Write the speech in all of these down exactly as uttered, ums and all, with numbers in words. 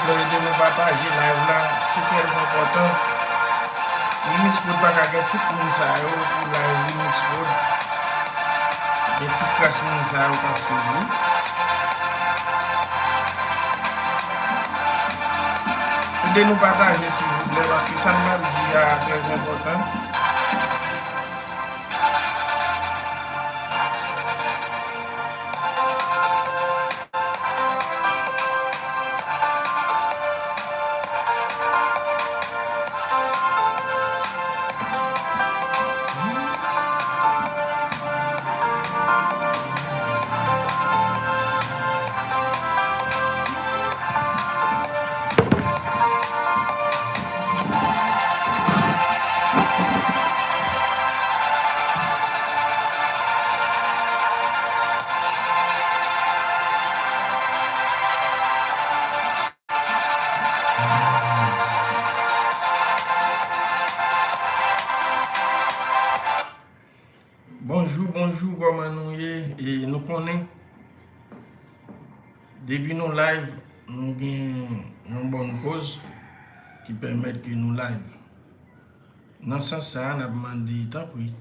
Ede nou pataje live la, se trè enpòtan. Remix Prod pa ka gen tout moun sa yo pou live Remix Prod. Gen ti kras moun sa yo k ap swiv li. Ede nou pataje, silvouplè, paske sa n pral di a trè enpòtan. Bonjou, bonjou, kòman nou ye? E nou konnen, depi nou live, nou gen yon bòn koz ki pèmèt ke nou live. Nan sans sa a, n ap mande, tanpri,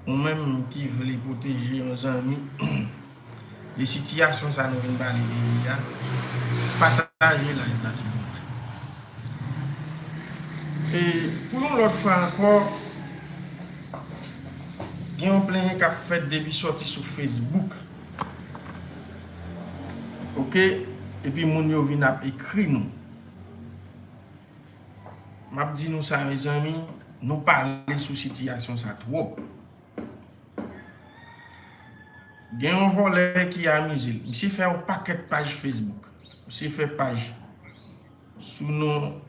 ou menm ki vle pwoteje yon zanmi de sitiyasyon sa nou vin pale de li a, pataje live la, silvouplè. E pou yon lòt fwa ankò, gen yon plenyen k ap fèt depi sòti sou Facebook. Oke? Epi moun yo vin ap ekri nou. M ap di nou sa, mezanmi, nou pale sou sitiyasyon sa twòp. Gen yon vòlè ki amize l. Misye fè yon pakèt paj Facebook. Misye fè paj sou non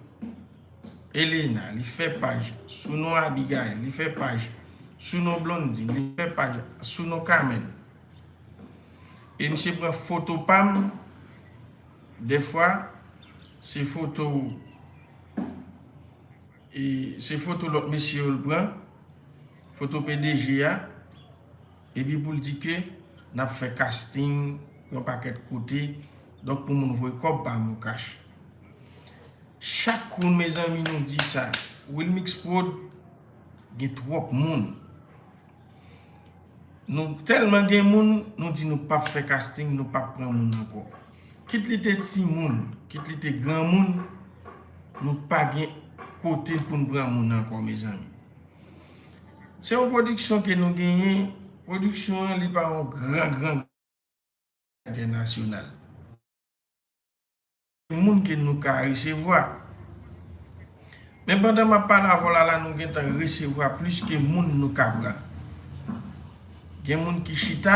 Elena, li fè paj sou non Abigail, li fè paj sou non Blondine, li fè paj sou non Carmen. E misye pran foto pa m, dèfwa, se foto, e, se foto lòt mesye yo l pran, foto P D G a, epi pou l di ke n ap fè casting yon pakèt kote, donk pou moun voye kòb pa MonCash. Chak kou, mezanmi, nou di sa, Wilmix Prod gen twòp moun. Nou tèlman gen moun, nou di nou p ap fè casting, nou p ap pran moun ankò. Kit li te timoun, kit li te granmoun, nou pa gen kote pou n pran moun ankò, mezanmi. Se yon pwodiksyon ke nou genyen, pwodiksyon an, li pa yon gran, gran entènasyonal. Moun ke nou ka resevwa. Men pandan m ap pale avè w la, la, nou gentan resevwa plis ke moun nou ka pran. Gen moun ki chita,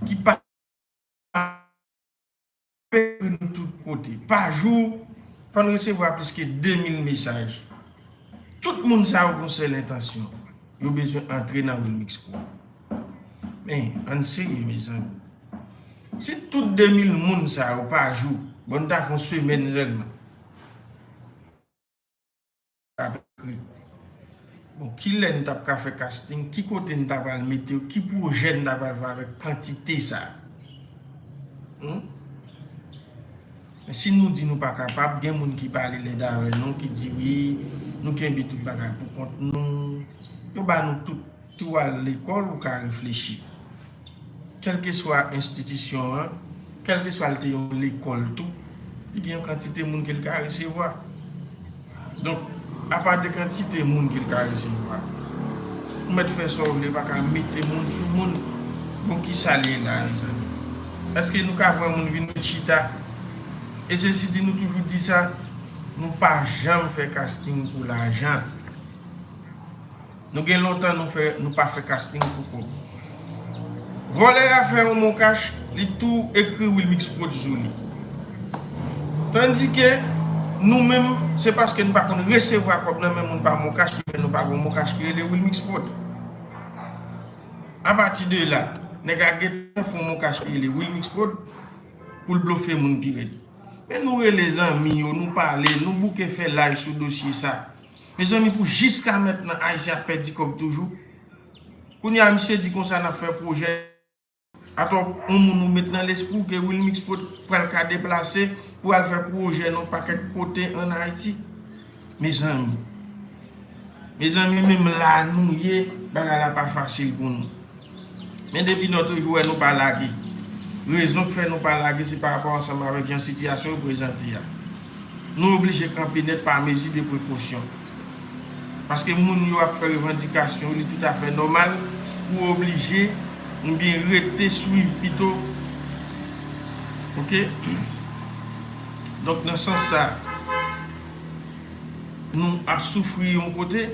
ki pa ekri nou tout kote. Pa jou, fò n resevwa plis ke de mil mesaj. Tout moun sa yo gon sèl entansyon. Yo bezwen antre nan Wilmix Prod. Men, ann serye, mezanmi. Si tout de mil moun sa yo pa jou, bon, n ta fè yon semèn sèlman. Ap ekri. Bon, kilè n t ap ka fè casting? Ki kote n ta pral mete w? Ki pwojè n ta pral fè avèk kantite sa? Hmm? Men si nou di nou pa kapab, gen moun ki pale lèd avè nou, ki di, "Wi, nou kenbe tout bagay pou kont nou." Yo ba nou tout. Si w al lekòl, ou ka reflechi. Kèlkeswa enstitisyon an, kèlkeswa l te yon lekòl tou, li gen yon kantite moun ke l ka resevwa. Donk, apa de kantite moun ke l ka resevwa, ou mèt fè sa w vle, pa ka mete moun sou moun. Bon, kisa l ye la, mezanmi? Èske nou ka pran moun vin ret chita? E sesi di, nou toujou di sa, nou pa janm fè casting pou lajan. Nou gen lontan nou fè, nou pa fè casting pou kòb. Vòlè a fè yon MonCash, li tou ekri Wilmix Prod sou li. Tandike nou menm, se paske nou pa konn resevwa kòb nan men moun pa MonCash ki fè nou pa gon MonCash ki rele Wilmix Prod. Apati de la, nèg la gentan fè yon MonCash ki rele Wilmix Prod pou l blofe moun pi rèd. Men nou rele zanmi yo, nou pale, nou bouke fè live sou dosye sa. Mezanmi, pou jiska mentnan, Ayisyen ap pèdi kòb toujou. Kounye a, misye di konsa n ap fè pwojè. Atò, yon moun ou met nan lespri w ke Wilmix pot-, pral ka deplase pou al fè pwojè nan yon pakèt kote ann Ayiti. Mezanmi. Mezanmi, menm la nou ye, bagay la pa fasil pou nou. Men depi lòt jou wè nou pa lage. Rezon k fè nou pa lage, se pa rapò ansanm avèk jan sitiyasyon yo prezante a. Nou oblije kanpe nèt pa mezi de prekosyon. Paske moun yo ap fè revandikasyon, li toutafè nòmal pou oblije oubyen rete swiv pito. Oke? Donk, nan sans sa, nou ap soufri yon kote,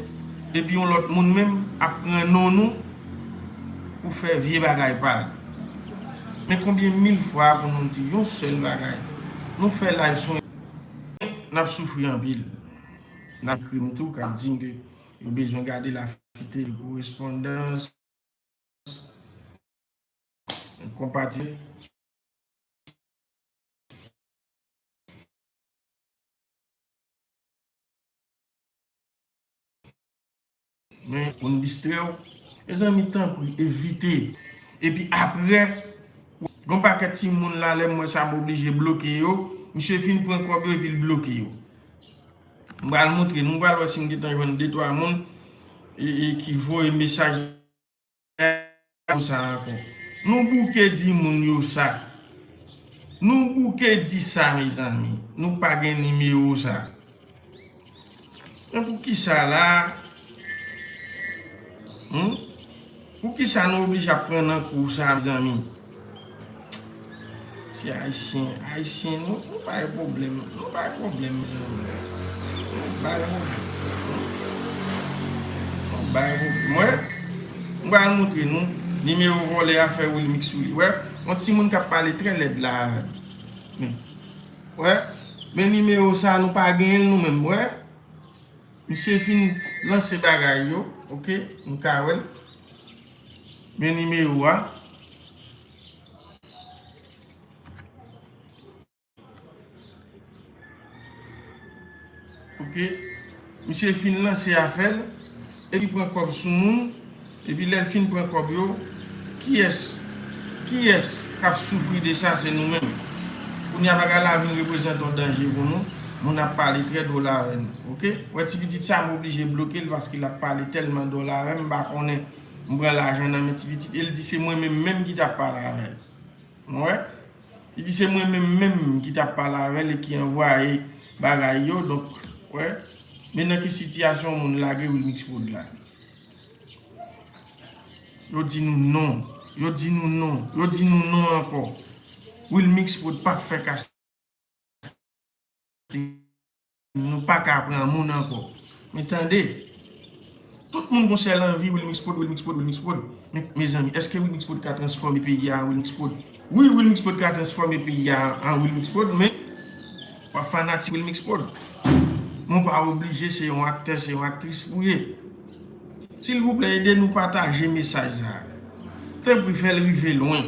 epi yon lòt moun menm ap pran non nou pou fè vye bagay pa l. Men konbyen mil fwa pou nou di yon sèl bagay? Nou fè live sou, n ap soufri anpil. N ap ekri m tou k ap di m ke yo bezwen gade la fite de korespondans, konpati. Men, pou n distrè w, mezanmi, tanpri, evite. Epi apre, gon pakèt timoun la, lè m wè sa, m oblije bloke yo. Misye fin pran kòb yo, epi l bloke yo. M pral montre nou, m pral wè si m gentan jwenn de twa moun e, e ki voye mesaj sa ankò. Nou bouke di moun yo sa. Nou bouke di sa, mezanmi. Nou pa gen nimewo sa. Men poukisa la? Hmm? Poukisa nou oblije ap pran nan kou sa, mezanmi? Se ayisyen, ayisyen, nou, nou pa gen pwoblèm, nou pa gen pwoblèm, mezanmi. Nou pa gen pwoblèm. Nou pa gen pwoblèm. Mwen, mwen pral montre nou, nimewo vòlè a fè Wilmix sou li. Wè, yon timoun k ap pale trè lèd la avè m. Men, wè, men nimewo sa, nou pa genyen l nou menm, wè. Misye fin lanse bagay yo, oke, nou ka wè l. Men nimewo a. Oke. Misye fin lanse afè l, epi pran kòb sou moun, epi lè l fin pran kòb yo, kiyès, kiyès k ap soufri de sa? Se nou menm. Kounye a bagay la vin reprezante yon danje pou nou, moun ap pale trè dwòl avè nou, oke? Wè ti pitit sa, m oblije bloke l paske l ap pale tèlman dwòl avè m, m pa konnen, m pran lajan nan men ti pitit, e l di se mwen menm menm ki t ap pale avè l. Wè? Li di se mwen menm menm ki t ap pale avè l e ki anvwaye bagay yo. Donk, wè, men nan ki sitiyasyon moun lage Wilmix Prod la. Yo di nou non. Yo di nou non. Yo di nou non ankò. Wilmix Prod p ap fè kas Nou pa ka pran moun ankò. Men tande, tout moun gon sèl anvi, Wilmix Prod, Wilmix Prod, Wilmix Prod. Men, mezanmi, èske Wilmix Prod ka transfòme peyi a an Wilmix Prod? Wi, Wilmix Prod ka transfòme peyi a an Wilmix Prod, men w ap fanatik Wilmix Prod. Men w pa oblije se yon aktè, se yon aktris pou w ye. Silvouplè, ede nou pataje mesaj sa a. Tanpri, fè l rive lwen.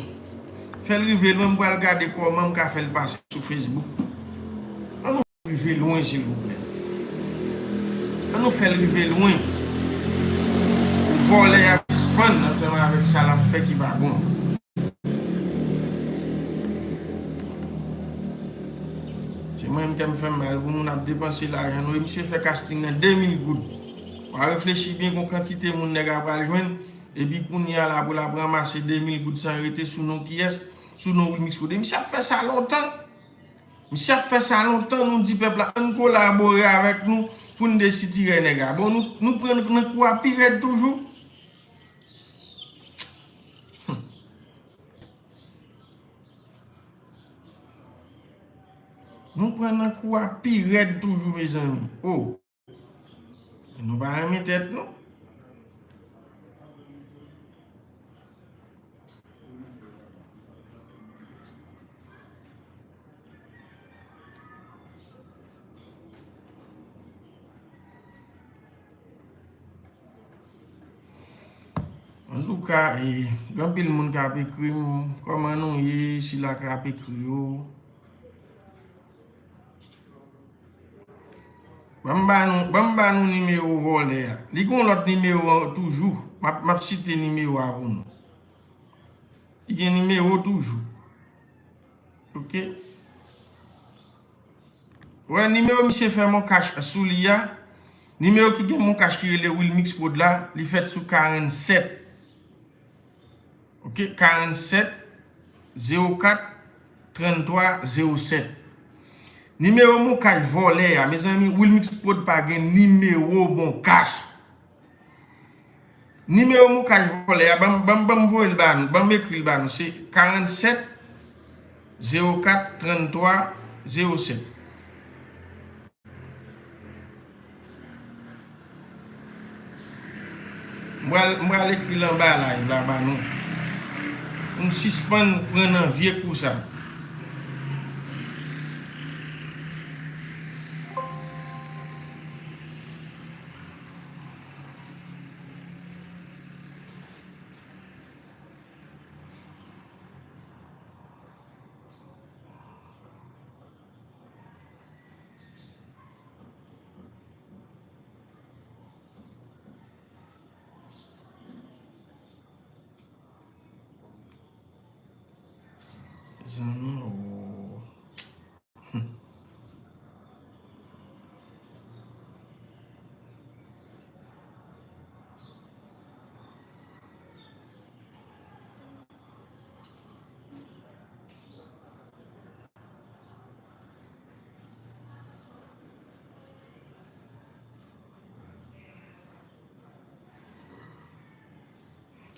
Fè l rive lwen, m pral gade kòman m ka fè l pase sou Facebook. Ann nou fè l rive lwen, silvouplè. Ann nou fè l rive lwen. Pou vòlè a sispann ansanm avèk sa l ap fè ki pa bon. Se mwen menm kè m fè m mal pou moun ap depanse lajan nou. E misye fè casting nan de mil goud. W a reflechi byen, gon kantite moun nèg la pral jwenn. Epi kounye a la pou l ap ranmase de mil goud san rete sou non kiyès? Sou non Wilmix Prod. E misye ap fè sa lontan. Misye ap fè sa lontan, nou di pèp la, ann kolabore avèk nou pou n desitirè nèg la. Bon, nou, nou pran nan kou a pi rèd toujou. Nou pran nan kou a pi rèd toujou, mezanmi. O! Nou pa renmen tèt nou. Antouka, e, gen anpil moun k ap ekri m, kòman nou ye, sila k ap ekri yo. Ban m ba nou, ban m ba nou nimewo vòlè a. Li gon lòt nimewo toujou. M ap, m ap site nimewo a pou nou. Li gen nimewo toujou. Ok. Wè, nimewo misye fè Mon Cash sou li a. Nimewo ki gen Mon Cash ki rele Wilmix Prod la, li fèt sou karannsèt. Ok, karannsèt, zewo kat, tranntwa, zewo sèt. Nimewo Mon Cash vòlè a, mezanmi, Wilmix Prod pa gen nimewo Mon Cash. Nimewo Mon Cash vòlè a, ban m, ban m, ban m voye l ba nou, ban m ekri l ba nou. Se karannsèt, zewo kat, tranntwa, zewo sèt. M pral, m pral ekri l anba live la ba nou. Pou n sispann pran nan vye kou sa. Zanmi, oh.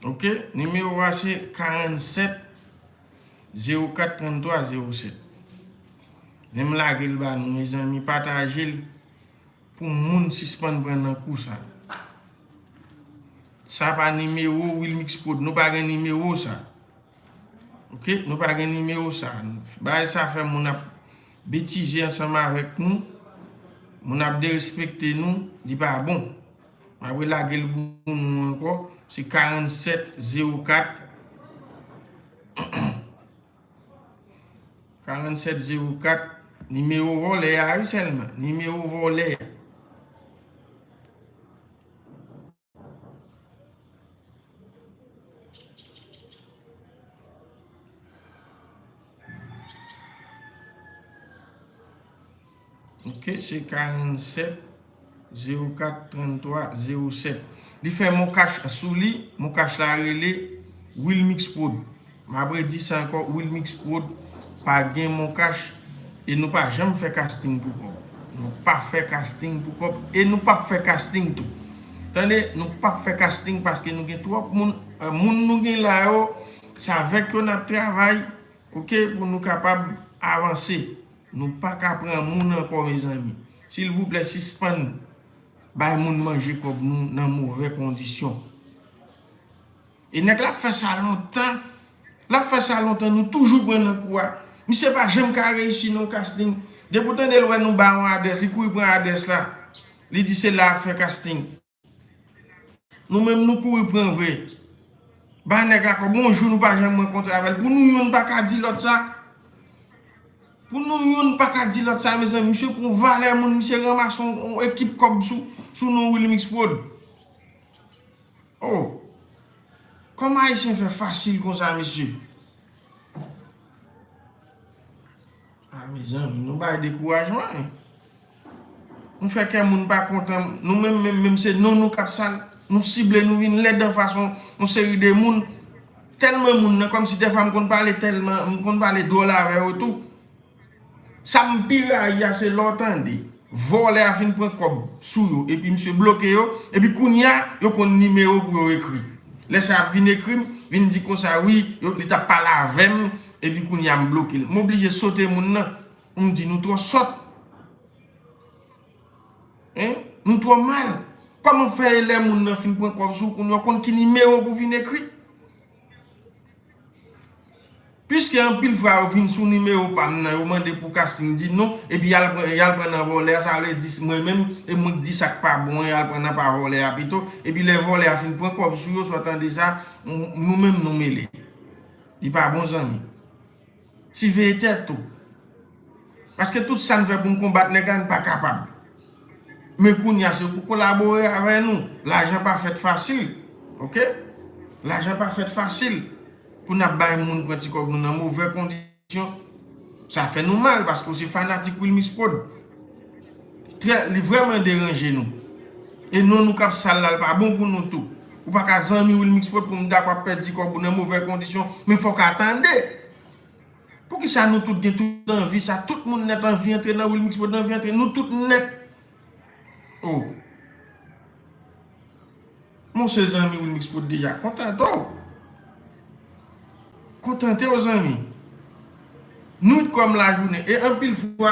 Ok, nimewo a se karannsèt, zewo kat, tranntwa, zewo sèt. Men m lage l ba nou, mezanmi, pataje l pou moun sispann pran nan kou sa. Sa pa nimewo Wilmix Prod, nou pa gen nimewo sa. Ok, nou pa gen nimewo sa. Bagay sa fè moun ap betize ansanm avèk nou, moun ap derespekte nou, li pa bon. M ap relage l pou nou ankò. Se karannsèt zewo kat. Karannsèt zewo kat, nimewo vòlè a, wi, sèlman. Nimewo vòlè a. Ok, se karannsèt, zewo kat, tranntwa, zewo sèt. Li fè Mon Cash sou li, Mon Cash la rele Wilmix Prod. M ap redi sa ankò, Wilmix Prod pa gen Mon Cash e nou pa janm fè casting pou kòb. Nou pa fè casting pou kòb e nou p ap fè casting tou. Tande, nou p ap fè casting paske nou gen twòp moun, euh, moun nou gen la yo, se avèk yo n ap travay, ok, pou nou kapab avanse. Nou pa ka pran moun ankò, mezanmi. Silvouplè, sispann bay moun manje kòb nou nan movè kondisyon. E nèg la ap fè sa lontan. L ap fè sa lontan, nou toujou pran nan kou a. Misye pa janm ka reyisi nan yon casting. Depi w tande l wè nou ba yon adrès, li kouri pran adrès la. Li di se la ap fè casting. Nou menm nou kouri pran vre. Ba nèg la kòb, yon jou nou pa janm rankontre avè l. Pou nou youn pa ka di lòt sa. Pou nou youn pa ka di lòt sa, mezanmi. Misye pran valè moun, misye ranmase yon, yon ekip kòb sou, sou non Wilmix Prod. Oh! Kòman Ayisyen fè fasil konsa, mesye? Ah, mezanmi, nou bay dekourajman, hein. Nou fè kè moun pa kontan. Nou menm, menm, menm se non nou k ap sal. Nou sible, nou vin lèd an fas yon, yon seri de moun. Tèlman moun nan, kòmsi dèfwa m konn pale tèlman, m konn pale dwòl avè yo tou. Sa m pi rayi a, se lè w tande vòlè a fin pran kòb sou yo, epi misye bloke yo, epi kounye a, yo konn nimewo pou yo ekri. Lè sa y ap vin ekri m, vin di konsa, wi, yo, li t ap pale avè m, epi kounye a m bloke l. M oblije sote moun nan. M di, nou twò sòt. Hein? Nou twò mal. Kòman fè lè moun nan fin pran kòb sou ou, kounye a w konn ki nimewo pou vin ekri? Piske anpil fwa yo vin sou nimewo pa m nan, yo mande pou casting, di non, epi y al pran, y al pran nan vòlè a, sa vle di mwen menm, e mwen k di sa k pa bon an, y al pran nan pa vòlè a pito, epi lè vòlè a fin pran kòb sou yo, sa w tande sa, nou menm nou mele. Li pa bon, zanmi. Siveye tèt ou. Paske tout sa n fè pou n konbat nèg la, n pa kapab. Men kounye a, se pou kolabore avè nou. Lajan pa fèt fasil. Ok? Lajan pa fèt fasil. pou n ap bay moun pran ti kòb nou nan movè kondisyon. Sa fè nou mal, paske w se fanatik Wilmix Prod. Trè, li vrèman deranje nou. E non nou k ap sal la, l pa bon pou nou tou. Ou pa ka zanmi Wilmix Prod pou m dakò ap pèdi kòb ou nan movè kondisyon, men fòk a tande. Poukisa nou tout gen tout anvi sa? Tout moun nèt anvi antre nan Wilmix Prod, anvi antre. Nou tout nèt. Oh. Mon se zanmi Wilmix Prod deja. Kontante w. Kontante w, zanmi. Nwit kòm lajounen. E anpil fwa,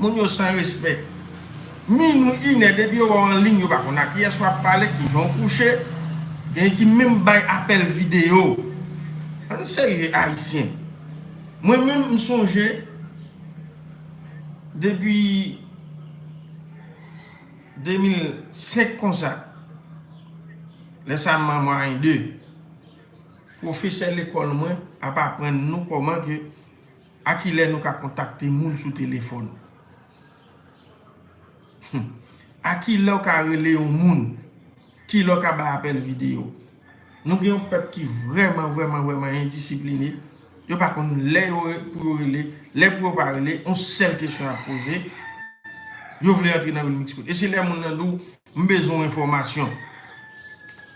moun yo san respè. Minwi, inè, depi yo wè w an liy, yo pa konn a kiyès w ap pale, kijan w kouche. Gen ki menm bay apèl videyo. Ann serye, Ayisyen. Mwen menm, m sonje, depi de mil senk konsa, lè sa m an mwayen de, pwofesè lekòl mwen ap aprann nou kòman ke, a kilè nou ka kontakte moun sou telefòn. A kilè w ka rele yon moun? Kilè w ka bay apèl videyo? Nou gen yon pèp ki vrèman, vrèman, vrèman endisipline. Yo pa konn lè yo re-, pou yo rele, lè pou yo pa rele, yon sèl kesyon y ap poze. Yo vle antre nan Wilmix Prod. E se lè moun nan di w, "M bezwen yon enfòmasyon."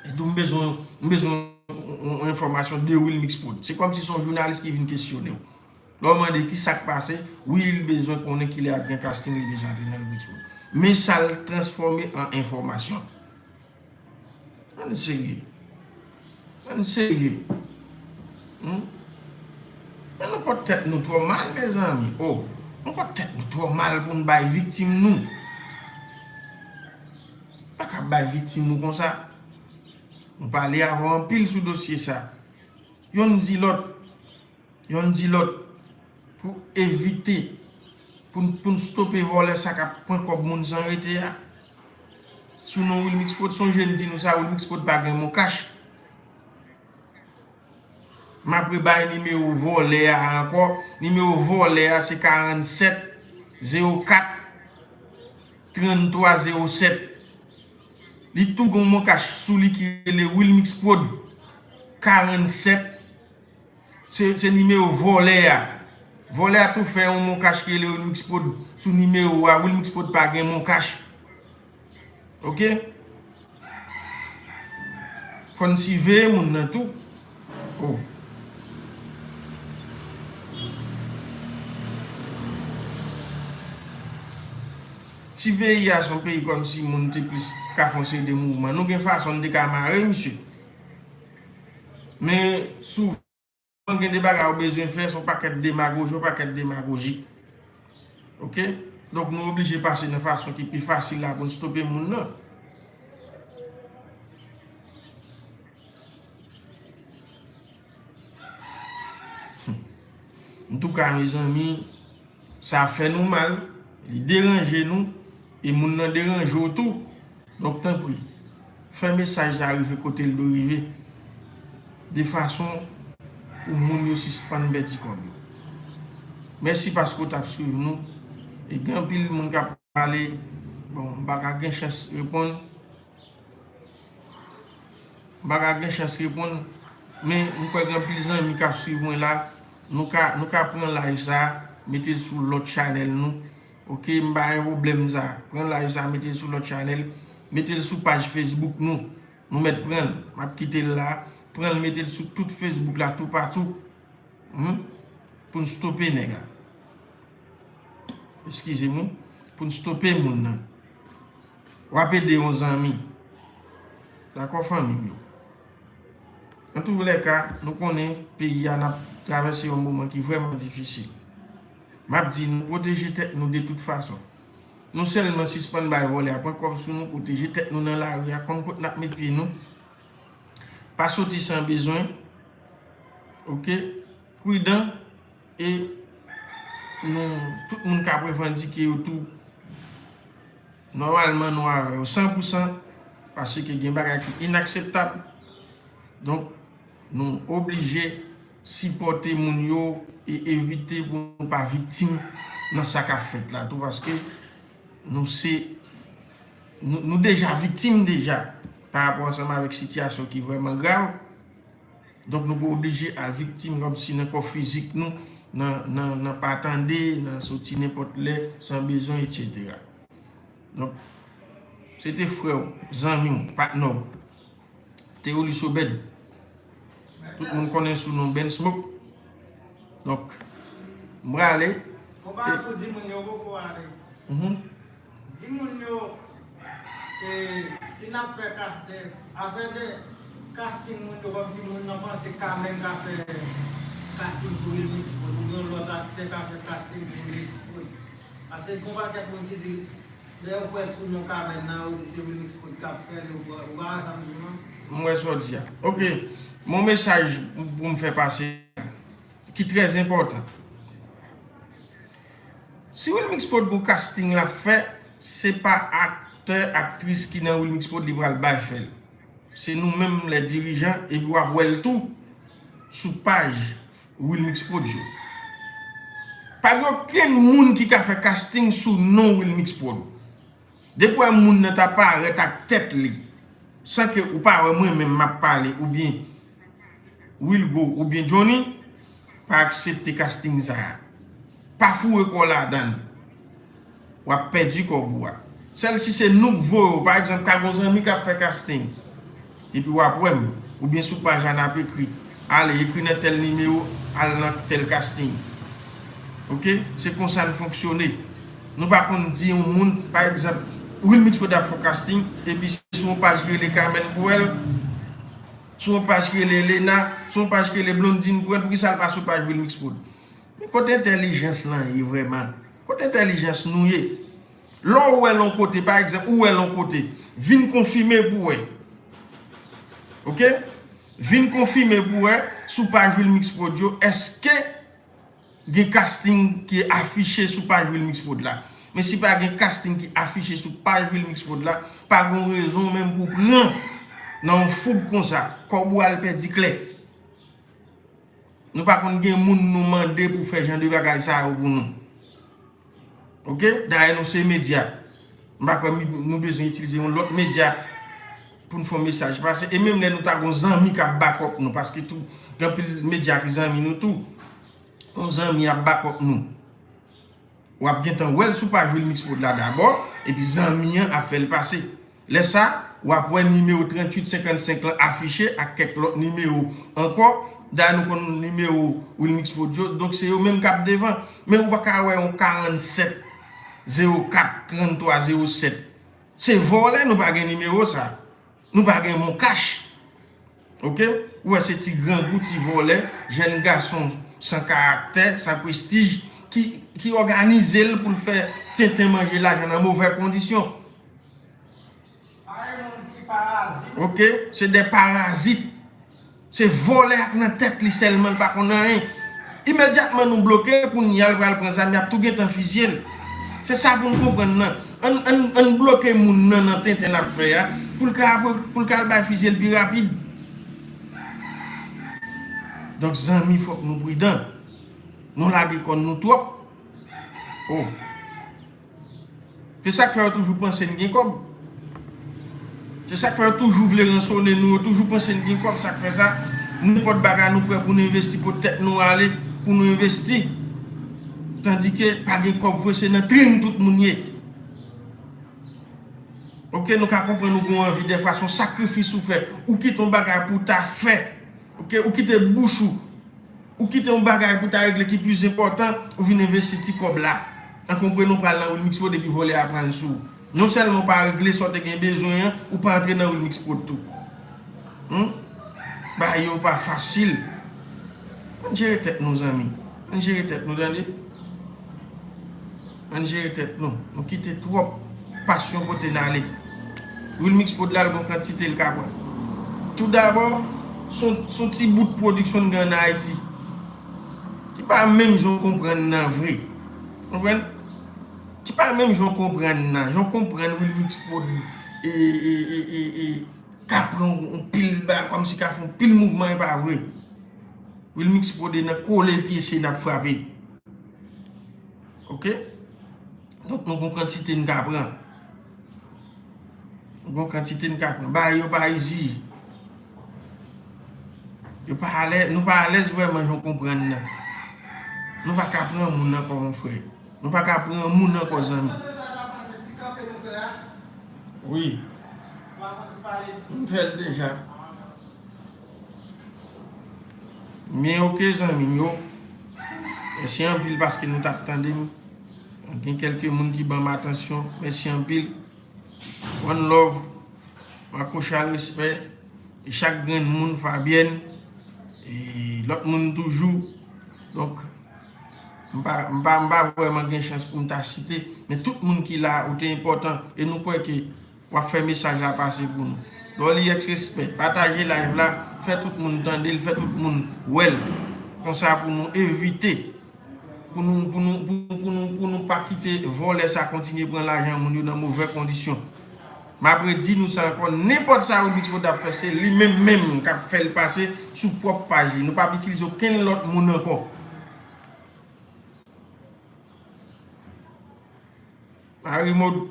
Li di w, "M bezwen, m bezwen yon, yon, yon enfòmasyon de Wilmix Prod." Se kòmsi se yon jounalis ki vin kesyone w. Lè w mande ki sa k pase, wi, li bezwen konnen kilè y ap gen casting, li bezwen antre nan Wilmix Prod. Men sa l transfòme an enfòmasyon. Ann serye. Ann serye. Hmm? Men nou pot tèt nou twò mal, mezanmi. Oh, nou pot tèt nou twò mal pou n bay viktim nou. Pa ka bay viktim nou konsa. Nou pale avè w anpil sou dosye sa. Yonn di lòt, yonn di lòt, pou evite, pou n, pou n stope vòlè sa k ap pran kòb moun san rete a. Sou non Wilmix Prod, sonje m di nou sa, Wilmix Prod pa gen MonCash. M ap rebay nimewo vòlè a ankò. Nimewo vòlè a se karannsèt zewo kat tranntwa zewo sèt. Li tou gen yon MonCash sou li ki rele Wilmix Prod karannsèt. Se, se nimewo vòlè a. Vòlè a tou fè yon MonCash ki rele Wilmix Prod sou nimewo a. Wilmix Prod pa gen MonCash. Oke? Fò n siveye moun nan tou. Oh. Si peyi a se yon peyi kòmsi moun te plis ka fè yon seri de mouvman, nou gen fason n te ka mare misye. Men souvan gen de bagay ou bezwen fè, se yon pakèt demagoji, yon pakèt demagoji. Oke? Donk nou oblije pase nan fason ki pi fasil la pou n stope moun nan. Antouka, mezanmi, sa fè nou mal, li deranje nou, e moun nan deranje w tou. Donk, tanpri, fè mesaj sa rive kote l dwe rive, de fason pou moun yo sispann pèdi kòb yo. Mèsi paske w t ap swiv nou. E gen anpil moun k ap pale, bon, m pa ka gen chans reponn. M pa ka gen chans reponn, men m kwè gen anpil zanmi k ap swiv mwen la. Nou ka, nou ka pran live sa, mete l sou lòt chanèl nou. Oke, m pa gen pwoblèm sa. Pran live sa, mete l sou lòt chanèl. Mete l sou paj Facebook nou. Nou mèt pran l. M ap kite l la. Pran l, mete l sou tout Facebook la, toupatou. Hmm? Pou n stope nèg la. Eskize m, wi. Pou n stope moun nan. W ap ede yon zanmi. Dakò, fanmi m yo? Antoulèka, nou konnen peyi a n ap travèse yon moman ki vrèman difisil. M ap di nou, pwoteje tèt nou de tout fason. Nou sèlman sispann bay vòlè a pran kòb sou nou, pwoteje tèt nou nan lari a, konn kot n ap met pye nou. Pa soti san bezwen. Oke? Pridan. E nou, tout moun k ap revandike yo tou, nòmalman nou avè yo san pou san, paske gen bagay ki inakseptab. Donk, nou oblije sipòte moun yo e evite pou nou pa viktim nan sa k ap fèt la tou, paske nou se, nou, nou deja viktim deja pa rapò ansanm avèk sitiyasyon ki vrèman grav. Donk, nou pa oblije al viktim kòmsi nan kò fizik nou, nan, nan, nan pa tande, nan soti nenpòt lè, san bezwen, etsetera. Donk, se te frè w, zanmi w, patnè w, Theolus Obed. Tout moun konnen sou non Ben Smoke. Donk, m prale. Bon, pa pou di moun yo poko ale. Mhm. Di moun yo, e, si n ap fè kas-, e, afè de casting moun yo, kòmsi moun nan panse Kamèn ka fè casting pou Wilmix Prod, oubyen yon lòt aktè ka fè casting pou Wilmix Prod. Paske gon pakèt moun ki di, lè yo fè l sou non Kamèn nan, yo di se Wilmix Prod k ap fè l, ou pa, ou pa wè sa m di w lan? M wè sa w di a. Ok. Mon mesaj pou m fè pase, ki trè enpòtan. Si Wilmix Prod gon casting l ap fè, se pa aktè, aktris ki nan Wilmix Prod li pral bay fè l. Se nou menm lè dirijan, epi w ap wè l tou sou paj Wilmix Prod yo. Pa gen okenn moun ki ka fè casting sou non Wilmix Prod. Depi w wè moun nan ta parèt ak tèt li, san ke ou pa wè mwen menm m ap pale, oubyen Wilgo, oubyen Johnny, pa aksepte casting sa a. Pa foure kò w ladan l. W ap pèdi kòb ou a. Sèl si se nou k voye w, pa egzanp, ka gon zanmi k ap fè casting. Epi w ap wè m, oubyen sou paj la n ap ekri, ale, ekri nan tèl nimewo, al nan tèl casting. Ok? Se konsa n fonksyone. Nou pa konn di yon moun, pa egzanp, Wilmix Prod ap fè yon casting, epi se sou yon paj ki rele Kamèn pou wè l, sou yon paj ki rele Elena, sou yon paj ki rele Blondine pou wè l, poukisa l pa sou paj Wilmix Prod? Men kote entèlijans lan ye vrèman? Kote entèlijans nou ye? Lè w wè l yon kote, pa egzanp, ou wè l yon kote, vin konfime pou wè. Ok? Vin konfime pou wè sou paj Wilmix Prod yo, èske gen casting ki afiche sou paj Wilmix Prod la? Men si pa gen casting ki afiche sou paj Wilmix Prod la, pa gen rezon menm pou pran nan yon foug konsa. Kòb ou al pèdi klè. Nou pa konn gen moun nou mande pou fè jan de bagay sa yo pou nou. Ok? Dayè nou se medya. M pa kwè mi-, nou bezwen itilize yon lòt medya pou n fè yon mesaj pase. E menm lè nou ta gon zanmi k ap bakòp nou, paske tou, gen anpil medya ki zanmi nou tou. Yon zanmi ap bakòp nou. W ap gentan wè l sou paj Wilmix Prod la dabò, epi zanmi an ap fè l pase. Lè sa, w ap wè nimewo tranntuit senkannsenk lan afiche ak kèk lòt nimewo ankò. Dayè nou konn nimewo Wilmix Prod yo, donk se yo menm k ap devan. Men ou pa ka wè yon karannsèt zewo kat, tranntwa zewo sèt. Se vòlè, nou pa gen nimewo sa. Nou pa gen Moncash. Ok? Ou wè se ti grangou, ti vòlè, jèn gason san karaktè, san prestij, ki, ki òganize l pou l fè tenten manje lajan nan movè kondisyon. Pa gen moun ki parazit. Ok? Se de parazit. Se vòlè ak nan tèt li sèlman, li pa konn anyen. Imedyatman nou bloke, kounye a l pral pran zam, y ap tou gentan fizye l. Se sa pou n konprann nan. Ann, ann, ann bloke moun nan nan tenten l ap fè a, pou l ka, pou l ka al bay fizye l pi rapid. Donk, zanmi, fòk nou pridan. Nou lage kòn nou twòp. Oh. Se sa k fè yo toujou panse n gen kòb. Se sa k fè yo toujou vle ransone nou, yo toujou panse n gen kòb. Sa k fè sa, nenpòt bagay nou prè pou nou envesti, pou tèt nou ale, pou nou envesti. Tandike pa gen kòb vre, se nan tren tout moun ye. Ok, nou ka konprann ou gen anvi, dèfwa se yon sakrifis ou fè. Ou kite yon bagay pou w ta fè. Ok, ou kite bouch ou. Ou kite yon bagay pou ta regle ki plis enpòtan, ou vin envesti ti kòb la. An konprann ou pral nan Wilmix Prod epi vòlè a pran l sou ou. Non sèlman w pa regle sa w te gen bezwen an, ou pa antre nan Wilmix Prod tou. Hmm? Bagay yo pa fasil. Ann jere tèt nou, zanmi. Ann jere tèt nou, tande. Ann jere tèt nou. Nou kite twòp pasyon pote n ale. Wilmix Prod la, l gon kantite l ka pran. Toudabò, se yon, se yon ti bout pwodiksyon n gen ann Ayiti. Ki pa menm jan w konprann nan vre. Konprann? Ki pa menm jan w konprann nan. Jan w konprann Wilmix Prod, e, e, e, e, e, ka pran yon pil ba, kòmsi ka fè yon pil mouvman, e pa vre. Wilmix Prod e nan kole pye se n ap frape. Ok? Donk, nou gon kantite n ka pran. Nou gon kantite n ka pran. Bagay yo pa izi. Yo pa alè, nou pa alèz vrèman, jan w konprann nan. Nou pa ka pran moun ankò, mon frè. Nou pa ka pran moun ankò, zanmi. Wi. M fè l deja. Men oke, zanmi m yo. Mèsi anpil paske nou t ap tande m. Gen kèlke moun ki ban m atansyon. Mèsi anpil. One love. Makochal, respè. E chak grenn moun, Fabyèn. E lòt moun toujou. Donk, m pa, m pa, m pa vrèman gen chans pou m ta site. Men tout moun ki la, ou te enpòtan. E nou kwè ke w ap fè mesaj la pase pou nou. Lolly X, respè. Pataje live la, fè tout moun tande l, fè tout moun wè l. Konsa pou nou evite, pou nou, pou nou, pou, pou nou, pou nou pa kite vòlè sa kontinye pran lajan moun yo nan movè kondisyon. M ap redi nou sa ankò, nenpòt sa Rodrigue Scotta ap fè, se li menm menm k ap fè l pase sou pwòp paj li. Nou p ap itilize okenn lòt moun ankò. Marie Maud,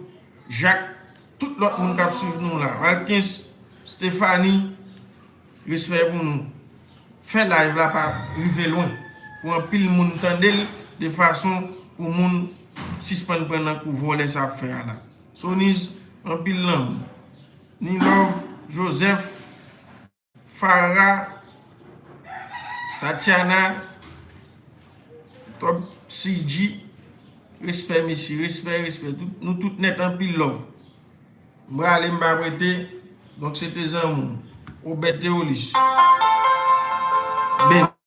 Jacques, tout lòt moun k ap swiv nou la. Walkens, Stéphanie, respè pou nou. Fè live la pa rive lwen. Pou anpil moun tande l de fason pou moun sispann pran nan kou vòlè sa ap fè a la. Soniz, anpil lanmou. Nilove, Joseph, Farah, Tatiana, Top C G, respè mesye, respè, respè. Tout, nou tout nèt, anpil love. M prale, m pa prete. Donk se te zanmi w, Obed Theolis. Beni.